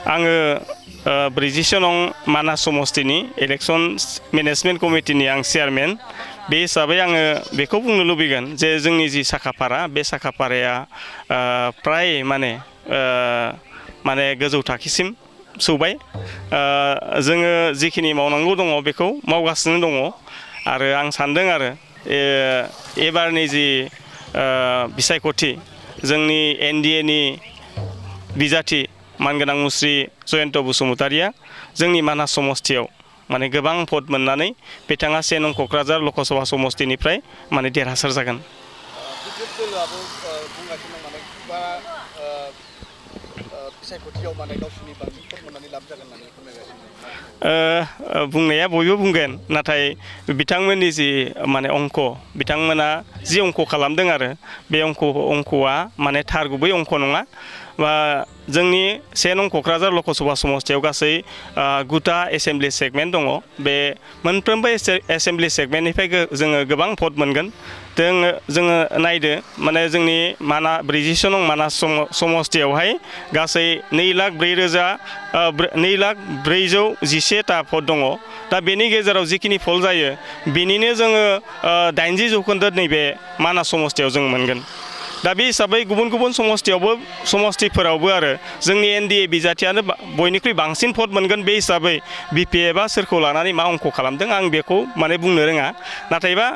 आङो 47 नं मानास समस्तिनि election management कमिटिनि आं चेयारमेन बे हिसाबै आङो बेखौ बुंनो लुबैगोन जे जोंनि जि साखाफारा बे साखाफाराया प्राय माने गोजौ थाखोसिम सौबाय जोङो जिखिनि मावनांगौ दङ बेखौ मावगासिनो दङ आरो आं सान्दों आरो एबारनि जि बिसायख'थि जोंनि NDA नि बिजाथि मानगोनां मुस्रि जयन्त बसुमतारिया जोंनि मानास समस्तियाव माने गोबां भट मोननानै बिथाङा 1 नं क'क्राझार लकसभा समस्तिनिफ्राय माने देरहासार जागोन। बुंनाया बयबो बुंगोन नाथाय बिथांमोननि जि माने अंक बिथांमोना जि अंक खालामदों आरो बे अंकआ माने थार गुबै अंक नङा बा जोंनि 1 नं क'क्राझार लकसभा समस्तियाव गासै 9टा एसेम्ब्लि सेगमेन्ट दङ बे मोनफ्रोमबो एसेम्ब्लि सेगमेन्टनिफ्राय जोङो गोबां भट मोनगोन जोङो नायदो माने जोंनि 47 नं मानास समस्तियावहाय गासै 2,411,टा भट दङ दा बेनि गेजेराव जिखिनि फल जायो बेनिनो जोङो 80% नैबे मानास समस्तियाव जों मोनगोन। दा बे हिसाबै गुबुन गुबुन समस्तिफोरावबो आरो जोंनि NDA बिजाथियानो बयनिख्रुइ बांसिन भट मोनगोन बे हिसाबै BPF सोरखौ लानानै मा अंक खालामदों आं बेखौ माने बुंनो रोङा नाथायबा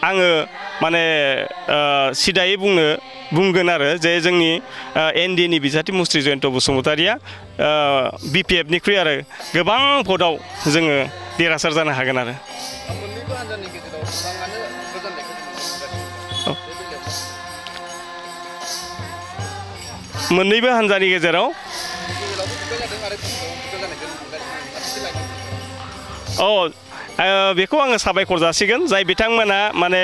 आङो माने सिदायै बुंगोन आरो जे जोंनि NDA नि बिजाथि मुस्रि जयन्त बसुमतारिया BPF निख्रुइ आरो गोबां भटआव जोङो देरहासार जानो हागोन आरो। मोननैबो हानजानि गेजेराव बेखौ आङो साबायखर जासिगोन जाय बिथांमोना माने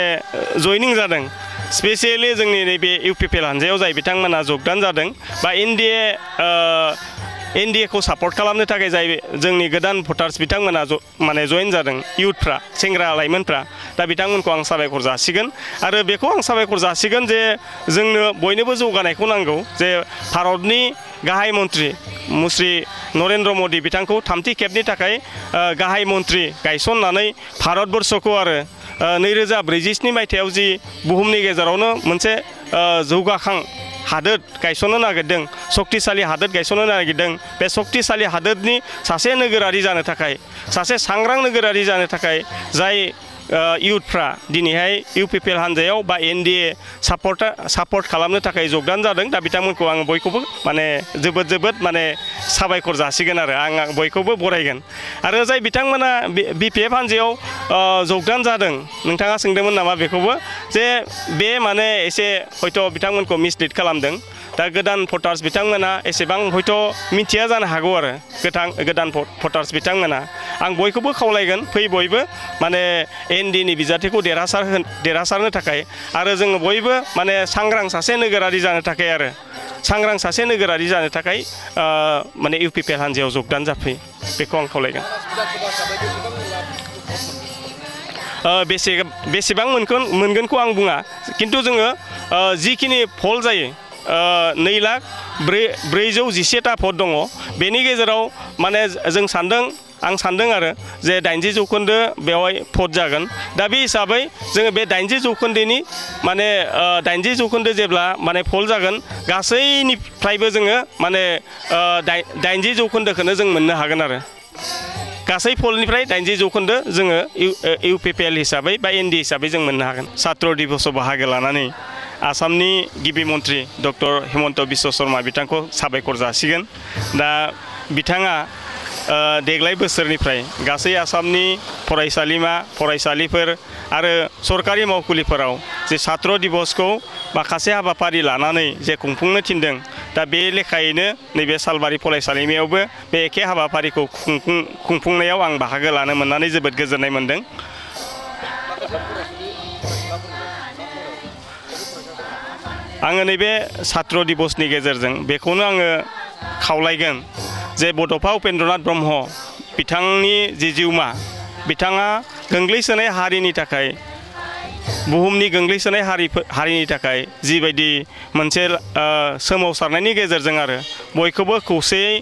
जयनिं जादों स्पेसियेलि जोंनि नैबे UPPL हानजायाव जाय बिथांमोना जगदान जादों बा NDA खौ सापर्ट खालामनो थाखाय जाय जोंनि गोदान भटार्स बिथांमोना माने जइन जादों इयुथफ्रा सेंग्रा लाइमोनफ्रा दा बिथांमोनखौ आं साबायखर जासिगोन आरो बेखौ आं साबायखर जासिगोन जे जोंनो बयनोबो जौगानायखौ नांगौ जे भारतनि गाहाय मन्त्रि मुस्रि नरेन्द्र मदि बिथांखौ 3थि खेबनि थाखाय गाहाय मन्त्रि गायसननानै भारतबर्षखौ आरो 2047 मायथाइयाव जि बुहुमनि गेजेरावनो मोनसे जौगाखां हादोर गायसननो नागिरदों सक्तिशाली हादोर गायसननो नागिरदों बे सक्तिशाली हादोरनि सासे नोगोरारि जानो थाखाय सासे सांग्रां नोगोरारि जानो थाखाय जाय इयुथफ्रा दिनैहाय UPPL हानजायाव बा NDA सापर्ट खालामनो थाखाय जगदान जादों दा बिथांमोनखौ आं बयखौबो माने जोबोद माने साबायखर जासिगोन आरो आं बयखौबो बरायगोन आरो जाय बिथांमोना BPF हानजायाव जगदान जादों नोंथाङा सोंदोंमोन नामा बेखौबो जे बे माने एसे हयथ' बिथांमोनखौ मिसलिड खालामदों दा गोदान भटार्स बिथांमोना एसेबां हयथ' मिथिया जानो हागौ आरो गोदान भटार्स बिथांमोना आं बयखौबो खावलायगोन फै बयबो माने NDA नि बिजाथिखौ देरहासारनो थाखाय आरो जोङो बयबो माने सांग्रां सासे नोगोरारि जानो थाखाय आरो सांग्रां सासे नोगोरारि जानो थाखाय माने UPPL हानजायाव जगदान जाफै बेखौ आं खावलायगोन। बेसेबां मोनगोनखौ आं बुङा खिन्थु जोङो जिखिनि फल जायो 2,411,टा भट दङ बेनि गेजेराव माने आं सान्दों आरो जे 80% बेवहाय भट जागोन दा बे हिसाबै जोङो बे 80%नि माने 80% जेब्ला माने भट जागोन गासैनिफ्रायबो जोङो माने 80%खौनो जों मोननो हागोन आरो गासै फलनिफ्राय 80% जोङो UPPL हिसाबै बा NDA हिसाबै जों मोननो हागोन। सात्र दिबसआव बाहागो लानानै आसामनि गिबि मन्त्रि डक्टर हिमन्त बिश्व शर्मा बिथांखौ साबायखर जासिगोन दा बिथाङा देग्लाय बोसोरनिफ्राय गासै आसामनि फरायसालिफोर आरो सरकारि मावखुलिफोराव जे सात्र दिबसखौ माखासे हाबाफारि लानानै जे खुंफुंनो थिनदों दा बे लेखायैनो नैबे सालबारि फरायसालिमायावबो बे एखे हाबाफारिखौ खुंफुंनायाव आं बाहागो लानो मोननानै जोबोद गोजोननाय मोनदों। आङो नैबे सात्र दिबसनि गेजेरजों बेखौनो आङो खावलायगोन जे बड'फा उपेन्द्रनाथ ब्रह्म बिथांनि जि जिउमा बिथाङा गोग्लैसोनाय हारिनि थाखाय बुहुमनि गोग्लैसोनाय हारिनि थाखाय जिबायदि मोनसे सोमावसारनायनि गेजेरजों आरो बयखौबो खौसेयै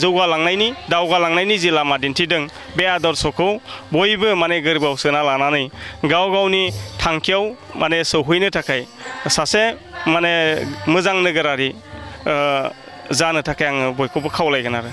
जौगालांनायनि दावगालांनायनि जि लामा दिन्थिदों बे आदर्शखौ बयबो माने गोरबोआव सोना लानानै गाव गावनि थांखियाव माने सौहैनो थाखाय सासे माने मोजां नोगोरारि जानो थाखाय आङो बयखौबो खावलायगोन आरो